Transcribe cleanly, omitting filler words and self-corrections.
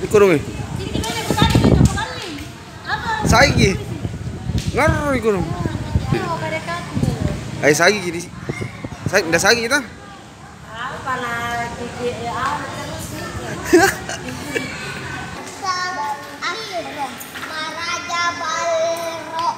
Iku dong. Saiki. Ngaruh iku dong. Ayo saiki gini. Saiki ndak saiki kita. Apa lagi terus sih. Maraja Balro.